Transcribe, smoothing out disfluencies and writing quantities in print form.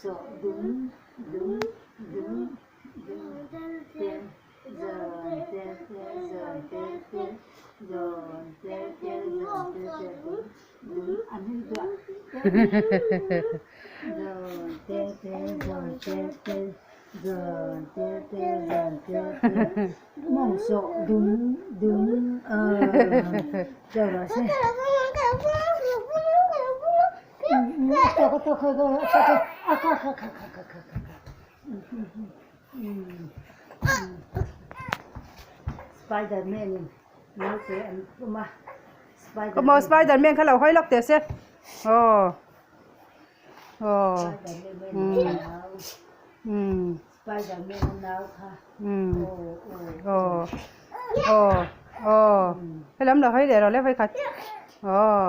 Sawh dum dum dum dum te zawn te te zawn te te zawn te te zawn te te dum dum a hming duah zawn te te zawn te te zawn te te zawn te te mawng sawh dum dum cho rawh se. Spiderman naute an pum a Kawmaw Spiderman kha lo hawi lawk teh se aw aw umm Spiderman a nau kha aw aw aw helam lo hawi leh rawh le vawikhat aw.